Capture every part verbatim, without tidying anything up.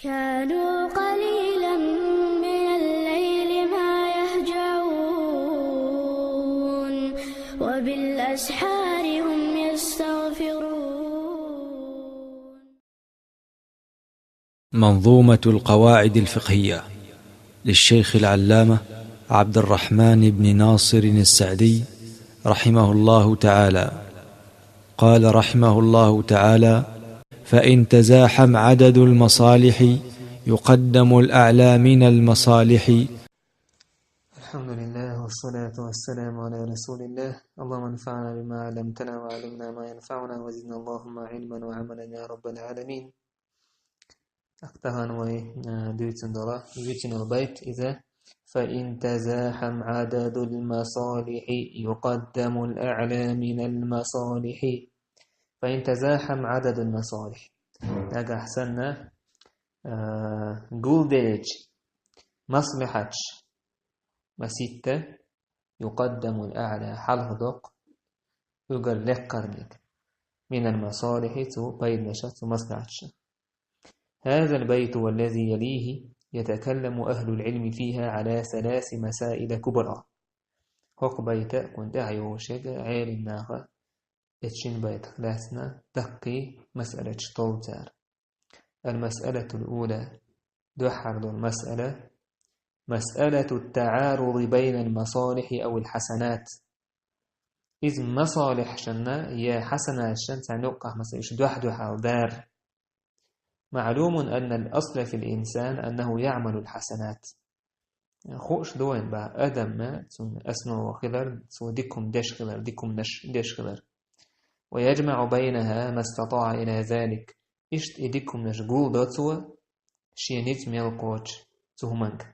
كانوا قليلا من الليل ما يهجعون، وبالأسحار هم يستغفرون. منظومة القواعد الفقهية للشيخ العلامة عبد الرحمن بن ناصر السعدي رحمه الله تعالى. قال رحمه الله تعالى: فإن تزاحم عدد المصالح يقدم الأعلى من المصالح. الحمد لله والصلاة والسلام على رسول الله. اللهم انفعنا بما علمتنا وعلمنا ما ينفعنا وزدنا اللهم علما وعملا يا رب العالمين. Ахтахан вай, а, дуйцун дала, дуйцун байт иза: فإن تزاحم عدد المصالح يقدم الأعلى من المصالح. فإن تزاحم عدد المصالح. Нагахь санна, а, гулделлача маслихьаташ масийтта, يقدم الأعلى, хьалхадоаккх уггар лекхарниг, من المصالح, цу пайданашах, цу маслихьаташах. هذا البيت والذي يليه يتكلم أهل العلم فيها على ثلاث مسائل كبرى. ХӀокху байта, кхунна тӀаьхьа йогӀуш ерг, Ӏелим наха эцу шин байтах лаьцна даккхий масъалаташ толлу цара. المسألة الأولى, дуьххьара долу масъала, مسألة التعارض بين المصالح أو الحسنات. Иза масалихьашна я хьасанаташна царна юккъехь, масала, уьш дуьхь-дуьхьал дара. معلوم أن الأصل في الإنسان أنه يعمل الحسنات. Хууш ду вайн бах, адамна цунна основа хилар, цо дика хӀума деш хилар, дика хӀуманаш деш хилар. ويجمع بينها ما استطاع إلى ذلك. Иштта и дика хӀуманаш гулдо цо, шен ницкъ мел кхочу цу хӀуманга.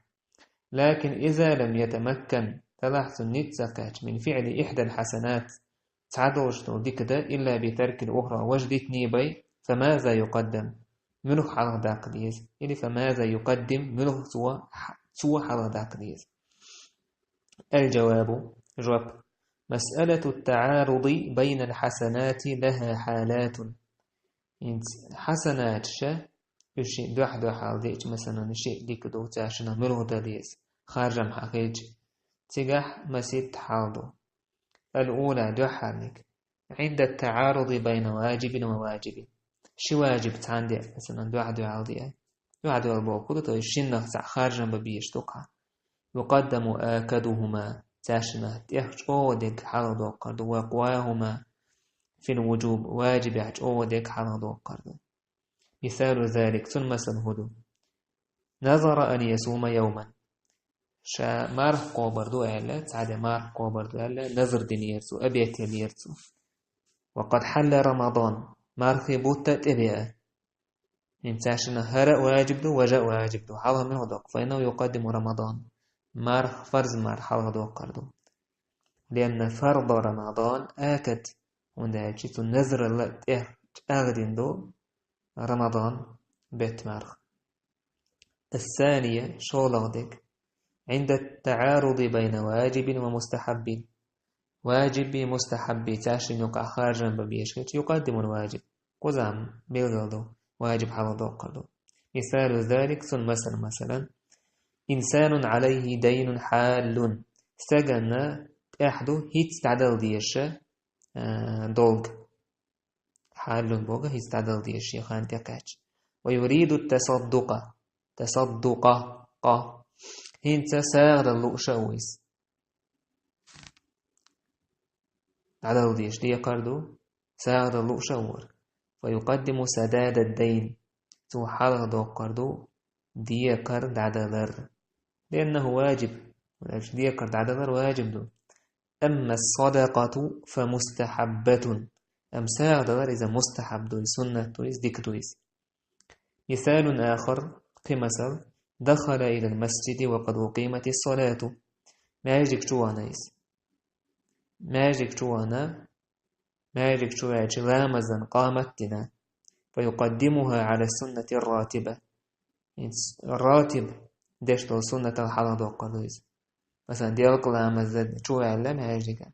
لكن إذا لم يتمكن, делахь цунна ницкъ ца кхаьчча, من فعل إحدى الحسنات, цхьа долуш долу дика дан, إلا بترك الأخرى, важа дитиний бен, فماذا يقدم, муьлха хьалха даккха деза? Или فماذا يقدم, муьлха цо, цо хьалха даккха деза? الجواب, жоп: مسألة التعارض بين الحسنات لها حالات. ХӀинца хьасанаташ, уьш шиъ дуьхь-дуьхьал деъча, масала, шиъ дика ду, цаьршиннах муьлха дан деза, харжам хьан хилча, цигахь масийтта хьал ду. الأولى, дуьххьарниг: عند التعارض بين واجب وواجب. Ши важиб цхьаьна деа, масала, дуьхь-дуьхьал деа. Дуьхь-дуьхьал бохург ду, то есть шиннах цхьаъ харжам бан безаш ду-кх. يقدم آكدهما, цаьршиннах тӀех чӀогӀа дерг хьалха доккхур ду, وأقواهما في الوجوب, важибехь чӀогӀа дерг хьалха доккхур ду. مثال ذلك, цунна масал хӀун ду? نذر أن يصوم يوما. Ша марха кхобур ду аьлла, цхьа де марха кхобур ду аьлла, назр динера цо, обет еллера цо. وقد حل رمضان, мархий бутт а тӀебеа. ХӀинца цаьршиннах хӀара а важиб ду, важа а важиб ду, хьалха муьлха доккху? فإنه يقدم رمضان, марха, фарз марха хьалха доккхур ду. لأن فرض رمضان آكد, хӀунда аьлча цу назралла тӀех чӀагӀдина ду Рамадан беттан марха. الثانية, шолгӀа дерг: عند التعارض بين واجب ومستحب. Важибий, мустахьаббий цаьршинна юкъахь харжам бан безаш хилча, يقدم الواجب. Кхузахь билгал ду, важиб хьалха доккхур ду. مثال ذلك, цунна масал, масалан: إنسان عليه دين حال. Стаганна тӀехь ду хӀинца дӀадала дезаш, а, долг. حال бохург хӀинца дӀадала дезаш, шен хан тӀекхаьчча. ويريد التصدق. Тасаддукъа, къа. ХӀинца сагӀа дала лууш а ву иза. ДӀадала дезаш декхар ду, сагӀа дала лууш а ву. فيقدم سداد الدين. Цо хьалха доккхур ду декхар дӀадалар. لأنه واجب. Валлахьи, декхар дӀадалар важиб ду. أما الصدقة فمستحبة. Амма сагӀа далар иза мустахьаб ду, иза суннат ду, иза дика ду иза. مثال آخر, кхин масал: دخل إلى المسجد وقد أقيمت الصلاة. Маьждиг чу вахана иза. Маьждиг чу вахана, маьждиг чу ваьлча ламазан къамат дина. فيقدمها على السنة الراتبة. ХӀинца ратиб деш долу суннатал хьалха доккхур ду иза. Масалан, делкъа ламаз чу ваьлла маьждига.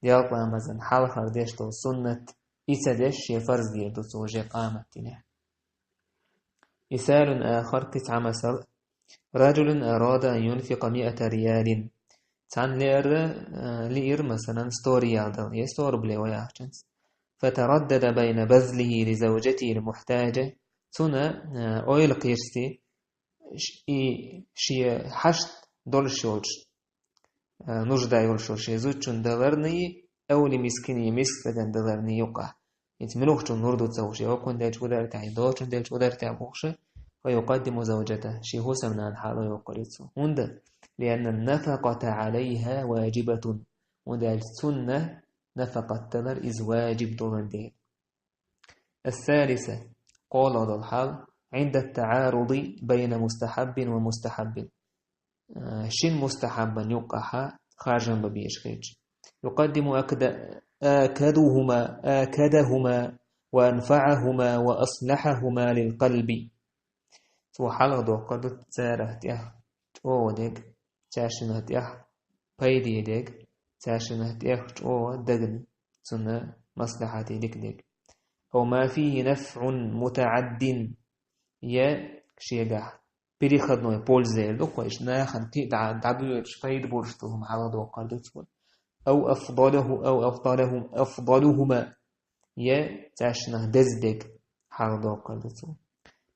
Делкъа ламазан хьалхара деш долу суннат, и ца деш, шен фарз дийр ду цо уже къамат динехь. مثال آخر, кхы цхьа масал. رجل أراد أن ينفق مائة ريال. Цхьанна леара, э, лиира, масалан, сто риал дала, е сто рублей ваяхчанца. فتردد بين بذله لزوجته المحتاجة. Цунна, э, ойла кхерсти, ш-, и шен хьашт долуш йолчу, э, нужда йолуш йолу шен зудчунна даларний, أو لمسكين, мискачунна даларний юкъахь. ХӀинца муьлххачунна лур ду ца хууш, я окхунна делча вударта, я доцчунна делча вударта бохуш, فيقدم زوجته, шен хӀусамнана хьалайоккхур ю цо. ХӀунда? لأن النفقة عليها واجبة. ХӀунда аьлча цунна нафакъат далар иза важиб долан дела. الثالثة, кхоалгӀа долу хьал, عند التعارض بين مستحب ومستحب. Э, шина мустахьаббан юккъахьа харжам бан безаш хилча. يقدم أكد-, آكدهما، آكدهما وأنفعهما وأصلحهما للقلب. Цо хьалха доккхур ду царах тӀех чӀогӀа дерг, цаьршиннах тӀех пайде дерг, цаьршиннах тӀех чӀогӀа дагна, цунна маслахьате дика дерг. أو ما فيه نفع متعد, я шегахь переходной польза эр ду-кх вай, иштта нахана кхин а дӀа-, дӀабоьдуш пайда болуш долу хӀума хьалха доккхур ду цо. أو أفضله، أو أفضله، أفضلهما, я цаьршиннах деза дерг хьалха доккхур ду цо.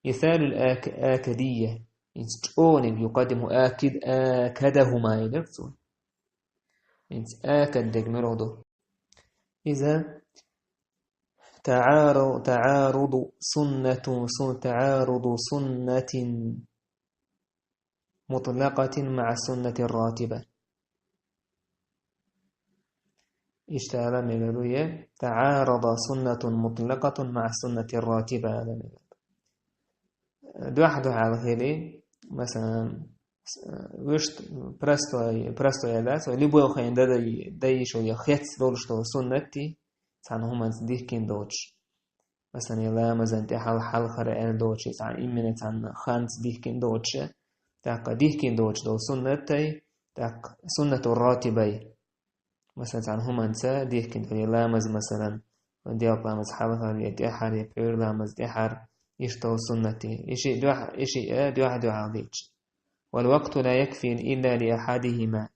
مثال الآك-, آكدية, хӀинца чӀогӀаниг يقدم آكد-, آكدهما элира цо. ХӀинца акад дерг муьлха ду? Иза تعار-، تعارض سنة، سن-، تعارض سنة مطلقة مع السنة الراتبة. Иштта ала мегар ду, я تعارض سنة مطلقة مع السنة الراتبة ала мегар ду. Дуьхьа-дуьхьал хили, масалан, с-, вуьшта простой, простой аьлла дац, вай любой хенахь дан дай-, дан йиш йолу я хецна долуш долу суннатти, цхьана хӀуманца дихкина доцуш. Масалан, я ламазан тӀе хьал-, хьалхара аьлла доцуш, я цхьана именно цхьана ханца дихкина доцуш, тӀаккха дихкина доцуш долу суннаттай, тӀаккха суннату ратибай. Масалан, цхьана хӀуманца дихкина долу я ламаз, масалан, делкъа ламаз хьалхара, я тӀаьхьара, я пхьуьйра ламаз тӀаьхьара, иштта долу суннатти. И шиъ дуьхьа-, и шиъ дуьхьа-дуьхьал дийцча. والوقت لا يكفي إلا لأحدهما.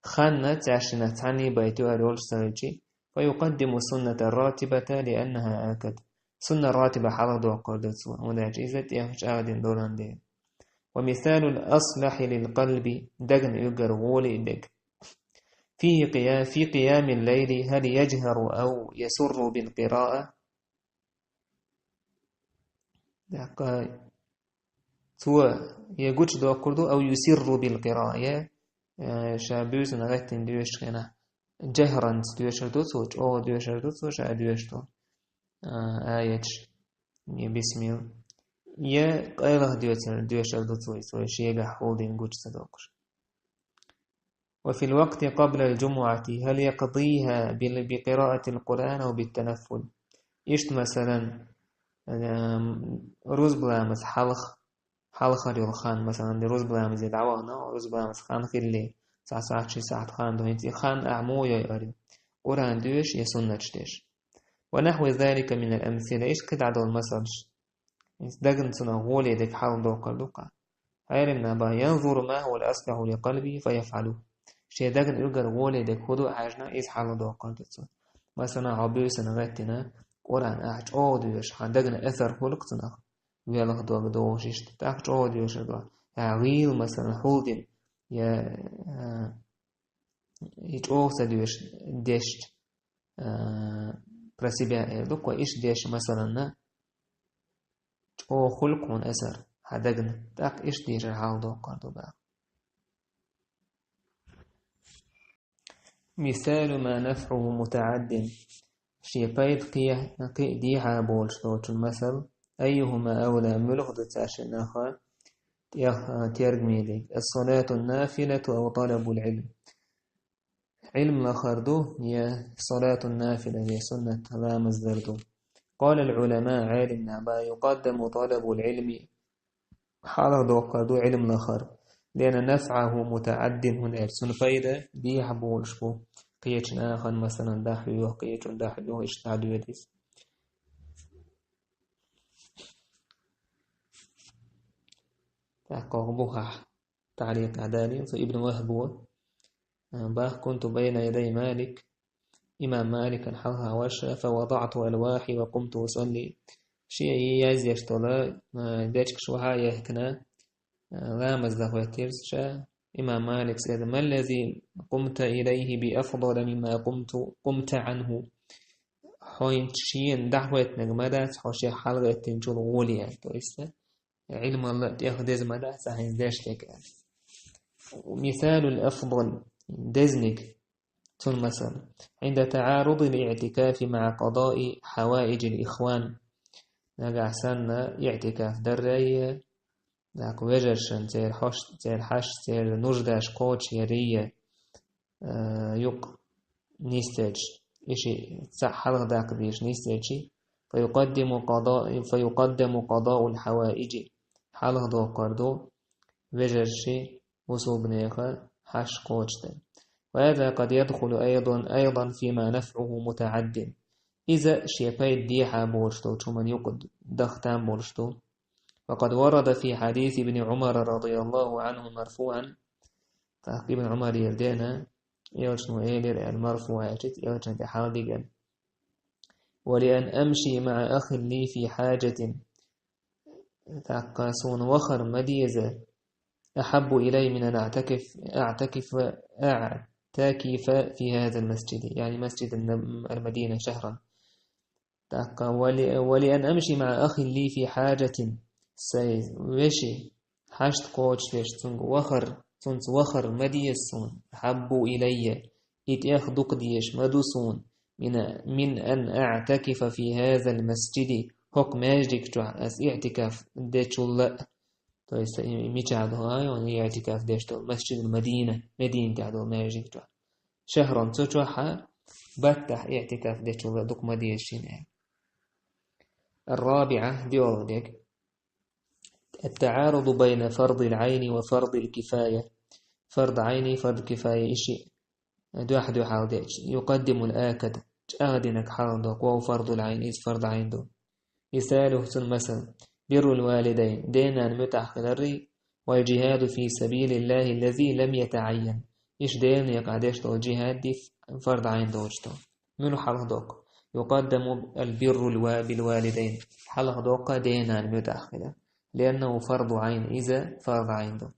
Хан цаьршиннах цхьанний байта ю аьлла йолуш ца хилча, فيقدم السنة الراتبة لأنها آكد. Сунна ратиба хьалха доккхур ду цо, хӀунда аьлча иза тӀех чӀагӀдина долан дела. ومثال الأصلح للقلب, дагна уггар гӀоле дерг. في قيا-، في قيام الليل هل يجهر أو يسر بالقراءة؟ ТӀаккха цо я гучудоккхур ду, أو يسر بالقراءة, я, э, ша буьйсанна гӀеттина доьшучу хенахь, жахӀранца доьшур ду цо, чӀогӀа доьшур ду цо ша доьшуш долу, э, аяташ, я бисмил, я къайлаха доьцур, доьшур ду цо, цо шегахь хӀулдина гучу ца доккхуш. وفي الوقت قبل الجمعة هل يقضيها بال-، بقراءة القرآن أو بالتنفل؟ Иштта, масалан, эм, рузба ламаз хьалха, хьалхара йолу хан, масалан, рузба ламазе дӀавахана, рузба ламаз хан хилале, цхьа сахьт, ши сахьт хан ду, хӀинца и хан ахь муха йойур ю? Къуръан доьшуш я суннаташ деш? ونحو ذلك من الأمثلة, иштта кхидӀа долу масалаш. Иза дагна цунах гӀоле дерг хьалха доккхур ду-кх. Ӏелам наха боху: ينظر ما هو الأصلح لقلبه فيفعله. Шен дагна уггар гӀоле дерг хӀун ду хьаьжна, иза хьалха доккхур ду цо. Масалан, хьо буьйсанна гӀеттина, Къуръан ахь чӀогӀа доьшуш, хьан дагна асар хуьлу-кх цунах, велха дог догӀуш иштта, тӀаккха чӀогӀа доьшур ду. Ахь гӀийла, масалан, хьулдина, я, а, и чӀогӀа ца доьшуш дешча, а, про себя эр ду-кх вай, иштта дешча, масалан, чӀогӀа хуьлу-кх хьуна асар хьан дагна, тӀаккха иштта дешар хьалха доккхур ду боху. مثال ما نفعه متعد. Шен пайда кхе-, кхин а дехьа болуш долчун масал. أيهما أولى, муьлха ду цаьршиннах тӀех-, а, тергаме дерг? الصلاة النافلة أو طلب العلم؟ Ӏилм лахар ду, я салатун нафила, я суннат ламаз дар ду? قال العلماء, Ӏелам наха боху: يقدم طلب العلم, хьалха доккхур ду Ӏилм лахар, لأن نفعه متعد, хӀунда аьлча цуьнан пайда дехьа болуш бу. Кхечу нахана, масалан, дахьа йоьху, кхечунна дахьа йоьху, иштта дӀадоьду иза. ТӀаккха бухахь таӀликъ далийна цо, Ибн Вахбо, а, бах: «كنت بين يدي مالك», имам Маликан хьалха ваша, «فوضعت ألواحي وقمت أصلي». Шен язъеш долу, а, дечигаш ваха а яхкина, а, ламаз дӀахӀоьттира ша. Имам Малика элира: «ما الذي قمت إليه بأفضل مما قمت، قمت عنه». Хьо хӀинца шена дӀахӀоьттинарг ма дац, хьо шех хьалха хӀоьттинчул гӀоле, аьлла. То есть, Ӏилманна тӀех деза ма дац хьо хӀинца деш дерг, аьлла. مثال الأفضل, дезаниг, цуьнан масал: عند تعارض الاعتكاف مع قضاء حوائج الإخوان. Нагахь санна иӀтикаф даррий, дакъа вежаршна церан хьош-, церан хьашт, церан нуждаш кхочушъярий, а, юкъ нисдечу, и ши цхьаъ хьалха даккха дезаш нисдечу, فيقدم قضاء، فيقدم قضاء الحوائج. Хьалха доккхур ду вежарши, бусулбанеха хьашт кхочушдан. وهذا قد يدخل أيضا، أيضا فيما نفعه متعد. Иза шен пайда дехьа болуш долчу хӀуманна юкъа даха там болуш ду. وقد ورد في حديث ابن عمر رضي الله عنه مرفوعا. ТӀаккха Ибн Ӏумарера деана, элчано элира аьлла, марфуӀ аьлча, элчанна тӀе хьалдигина: «ولأن أمشي مع أخ لي في حاجة». ТӀаккха суна вахар ма деза, «أحب إلي من أن أعتكف، أعتكف، أعتكف في هذا المسجد», يعني مسجد النب-، المدينة شهرا. ТӀаккха: «ول-، ولأن أمشي مع أخ لي في حاجة». Сайн вешин хьашт кхочушдеш цуьнга вахар, цуьнца вахар ма деза суна, «أحب إلي», и тӀех дукха дезаш ма ду суна, «من، من أن أعتكف في هذا المسجد», хӀокху маьждиг чохь ас иӀтикаф дечул а. То есть, и мичахь ду, а, и иӀтикаф деш долу, Масджидул Мадина, Мединатехь долу маьждиг чохь. «شهرا», цу чохь а баттахь иӀтикаф дечул а дукха ма деза шена аьлла. الرابعة, доьалгӀа дерг. التعارض بين فرض العين وفرض الكفاية. Фард Ӏайн, фард кифая, и шиъ дуьхь-дуьхьал деъча, يقدم الآكد, чӀагӀдинарг хьалха доккху, وهو فرض العين, иза фард Ӏайн ду. مثاله, цуьнан масал: بر الوالدين, ден-нанна муьтӀахь хиларрий, والجهاد في سبيل الله الذي لم يتعين, и шиъ Делан некъахь деш долу джихад ди фард Ӏайн доцуш ду. Муьлха хьалха доккху? يقدم البر الوا-، بالوالدين, хьалха доккху ден-нанна муьтӀахь хилар. لأنه فرض عين, иза фард Ӏайн ду.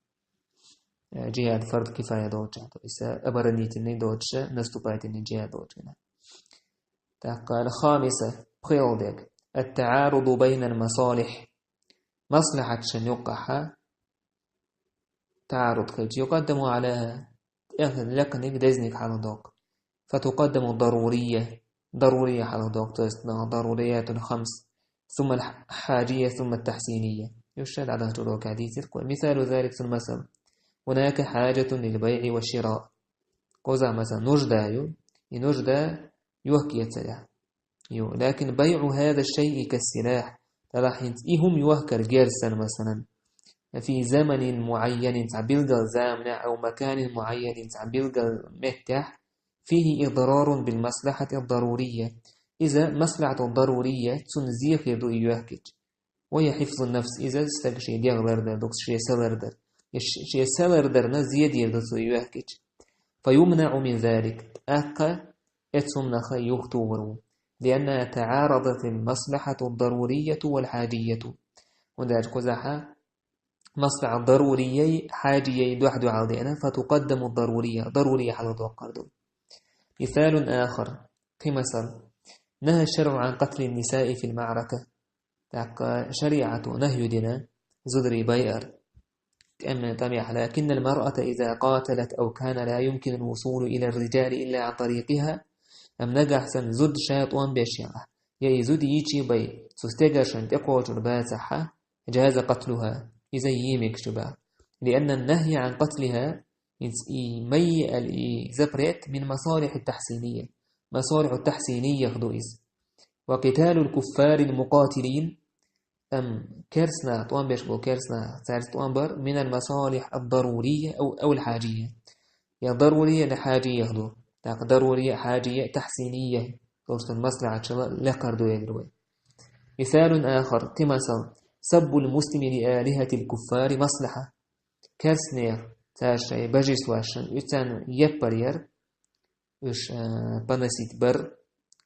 Э, джихад фард кифая доцуш ду. Иза оборонительный доцуш, наступательный джихад доцуш. ТӀаккха الخامسة, пхоьалгӀа дерг. التعارض بين المصالح. Маслахьаташна юккъахь таӀаруд хилча, يقدم عليها, тӀех лекханиг, дезниг хьалха доккху. فتقدم الضرورية, дарурия хьалха доккху, то есть, الضروريات الخمس, ثم الحاجية، ثم التحسينية. Уьш ша дӀадахча урокехь дийцира кхо. مثال ذلك, цуьнан масал: هناك حاجة للبيع والشراء. Кхузахь, масалан, нужда ю, и нужда йохка-эцар ю. لكن بيع هذا الشيء كالسلاح, делахь хӀинца и хӀума йохкар герз санна, масалан, في زمن معين, цхьа билггал заманахь, أو مكان معين, цхьа билггал меттехь, فيه إضرار بالمصلحة الضرورية. Иза маслахьату дарурия, цунна зе хир ду и йохкича. وهي حفظ النفس, иза стаг шен дегӀ лардар ду, шен са лардар. И ш-, шен са лардарна зе дийр ду цо йохкича. فيمنع من ذلك, тӀаккха оцу хӀуманах юхатухур ву. لأنها تعارضت المصلحة الضرورية والحاجية. ХӀунда аьлча кхузахь маслахьат дарурияй, хьаджияй дуьхь-дуьхьал деана, فتقدم الضرورية, дарурия хьалха доккхур ду. مثال آخر, кхин масал: نهى الشرع عن قتل النساء في المعركة. ТӀаккха шариӀато нахью дина зударий байар тӀеман тӀамехь, لكن المرأة إذا قاتلت أو كان لا يمكن الوصول إلى الرجال إلا عن طريقها, амма нагахь санна зуда ша тӀом беш ялахь, я и зуда йичи бай, цу стегаршна тӀекхочур бацахь, جاز قتلها, иза йийр мегаш ду бах. لأن النهي عن قتلها, хӀинца и майе аьлла и запрет, من المصالح التحسينية, масалихьу тахьсинийях ду иза. وقتال الكفار المقاتلين, амма керстанах, тӀом беш болу керстанах, цаьрца тӀом бар, من المصالح الضرورية أو، أو الحاجية. Я дарурия, я хьаджиях ду. ТӀаккха дарурия, хьаджия, тахьсиния долуш долу маслахьаташна лекхар ду элира вай. مثال آخر, кхин масал: سب المسلم لآلهة الكفار مصلحة. Керстанех цар шоай божествашта уьцарна яппар яр, уьш, э, поносить бар,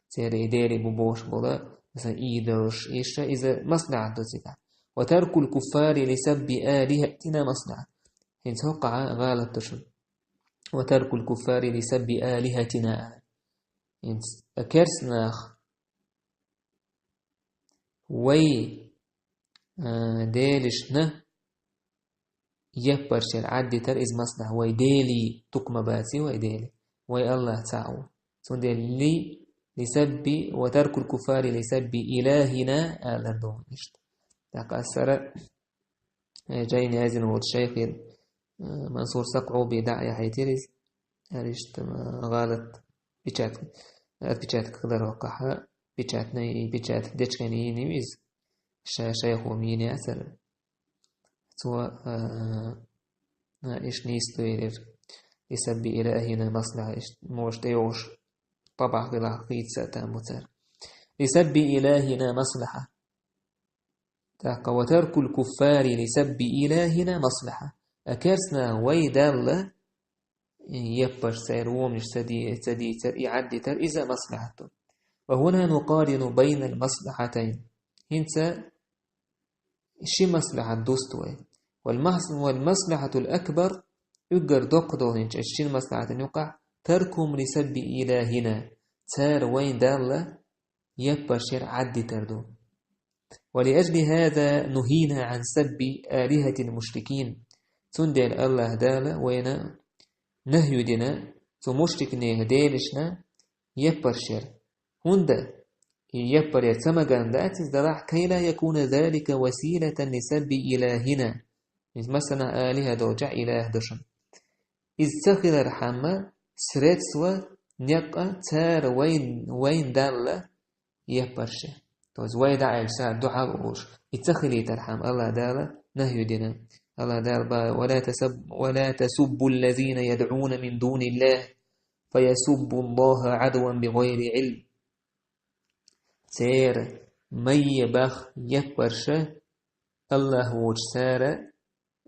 церан и делий бу бохуш бола, масала, идолаш, иштта иза маслахьат ду цигахь. وترك الكفار لسب آلهتنا مصلحة. ХӀинца хӀокхахь гӀалат ду шуна. وترك الكفار لسب آلهتنا. ХӀинца керстанах вай, а, делашна яппаршера Ӏаддитар иза маслахьа, вай делий тукма баций, вай делий, вай Аллах цхьаъ ву. Цундела ли, لسب وترك الكفار لسب إلهنا алар ду иштта. ТӀаккха ас сара, э, жайна яздина волчу шайхера, э, Мансур Сакъуби дӀа а яхьийтира иза. Аьлла иштта, э, гӀалат печатка, отпечатка хилар хӀокхахь, печатный, печатать дечкан йийна ю иза. Ша шайхо йийна яцара. Цо, а, а, иштта нийса ду элира. لسب إلهنا مصلحة, иштта, может, тӀейогӀуш тӀабахь хилахь хийца а там бу цара. لسب إلهنا مصلحة. ТӀаккха وترك الكفار لسب إلهنا مصلحة. А керстанах вай Далла яппарш, церан воманаш ца ди-, ца дийцар, и Ӏаддитар, иза маслахьат ду. وهنا نقارن بين المصلحتين. ХӀинца ши маслахьат дусту вай. والمص-، والمصلحة الأكبر, уггар доккха долу хӀинца оцу шина маслахьатана юкъахь, تركهم لسب إلهنا, цара вайн Далла яппаршера Ӏаддитар ду. ولأجل هذا نهينا عن سب آلهة المشركين. Цундела Аллах Дала вайна нахью дина цу мушрикнехан делашна яппаршера. ХӀунда и яппарера ца маган дац иза далахь, كي لا يكون ذلك وسيلة لسب إلهنا. Иза, масала, алиха долчохь илаха ду шуна. Иза ца хилархьама, средство, некъа цара вайн, вайн Далла яппарше. То есть вай дӀа аьлча цара дуьхьал а олуш, и ца хилийтархьама, Аллах Дала нахью дина. Аллах Дала боху: ولا تسب-، ولا تسبوا الذين يدعون من دون الله فيسبوا الله عدوا بغير علم. Церан майе баха яппарша Аллах воцуш цара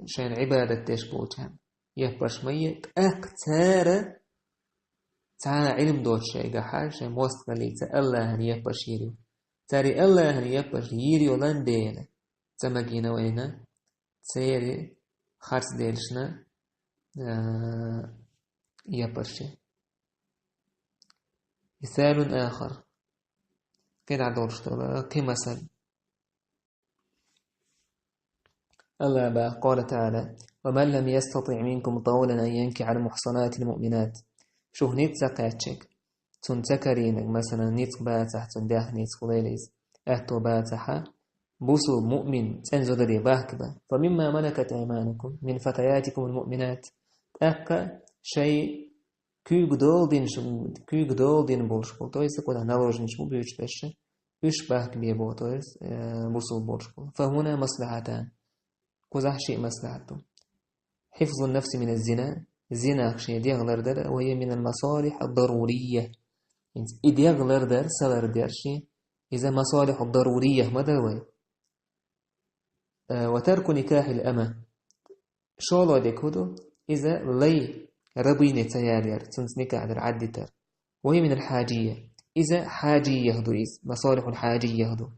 шайна Ӏибадат деш болчарна. Яппарш майе, тӀаккха цара цхьа а Ӏилма доцуш шайгахьа, шайн мостагӀаллица Аллахьан яппарш йийр ю. Цара и Аллахьан яппарш йийр йолан дела, ца магийна вайна церан харц делашна, а, яппарше. مثال آخر. Кхин дӀа долуш долу кхин масал. Аллах боху, قال تعالى: ومن لم يستطع منكم طولا أن ينكح المحصنات المؤمنات. Шух ницкъ ца кхаьчнарг, цунна ца карийнарг, масалан, ницкъ бацахь, цунна даьхни ницкъ хуьлийла иза, аьтто бацахьа, бусул муъмин цӀена зударе бахка бан. فمما ملكت أيمانكم من فتياتكم المؤمنات. ТӀаккха шайн куьйга дола динаш, куьйга дола дина болуш болу, то есть кхузахь наложница бу буьйцуш берш, уьш бахка бе боху, то есть, э, бусул болуш болу. فهنا مصلحتان. Кхузахь шиъ маслахьат ду. حفظ النفس من الزنا, зинах шен дегӀ лардар, وهي من المصالح الضرورية. ХӀинца и дегӀ лардар, са лардар шен, иза масалихьу дарурия ма дар вай. Э, وترك نكاح الأمة. ШолгӀа дика хӀун ду? Иза лай, рабыня ца ялаяр, цунца никахь дар, Ӏаддитар. وهي من الحاجية. Иза хьаджиях ду иза, масалихьул хьаджиях ду.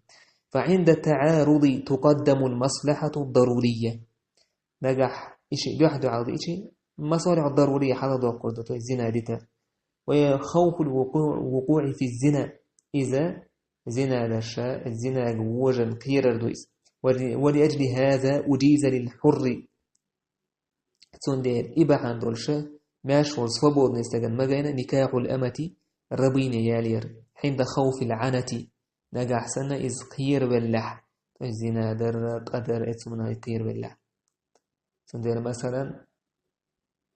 فعند التعارض تقدم المصلحة الضرورية. Нагахь и шиъ дуьхьа-дуьхьал диъчи, масалихьул дарурия хьаладоккхур ду, то есть зина дитар. وخوف الوقوع، الوقوع في الزنا. Иза зина дарша, зинага вожан кхерар ду иза. ول-، ولأجل هذا أجيز للحر. Цундела и бахьана долуша, маьрша волу свободный стагана магийна نكاح الأمة, рабыня ялаяр, عند خوف العنة, нагахь санна иза кхеравеллехь, то есть зина дар, къа дар, эцунна кхеравеллехь. Цундела, масалан,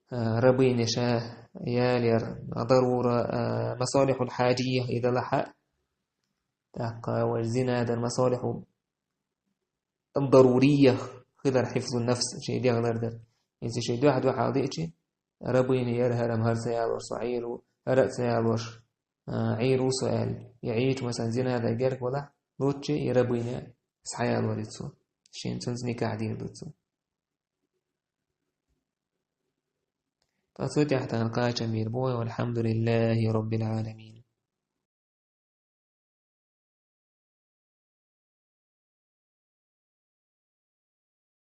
а, рабыня ша ялаяр, дарура, а, масалихьул хьаджиях и далахьа, тӀаккха вай зина дар масалихьу дарурия хилар, حفظ النفس, шен дегӀ лардар. ХӀинца шен дуьхьа-дуьхьал диъчи, рабыня яра, хӀара-м хӀара ца ялош, со Ӏийр ву, хӀара а ца ялош, а, Ӏийр ву со аьлла. Я Ӏийча, масалан, зина дан герга валахь, луччи и рабыня схьаялор иза цо. Шен цунца никахь дийр ду цо. Ткъа цу тӀехь тахана кхачам бийр бу вай, والحمد لله رب العالمين.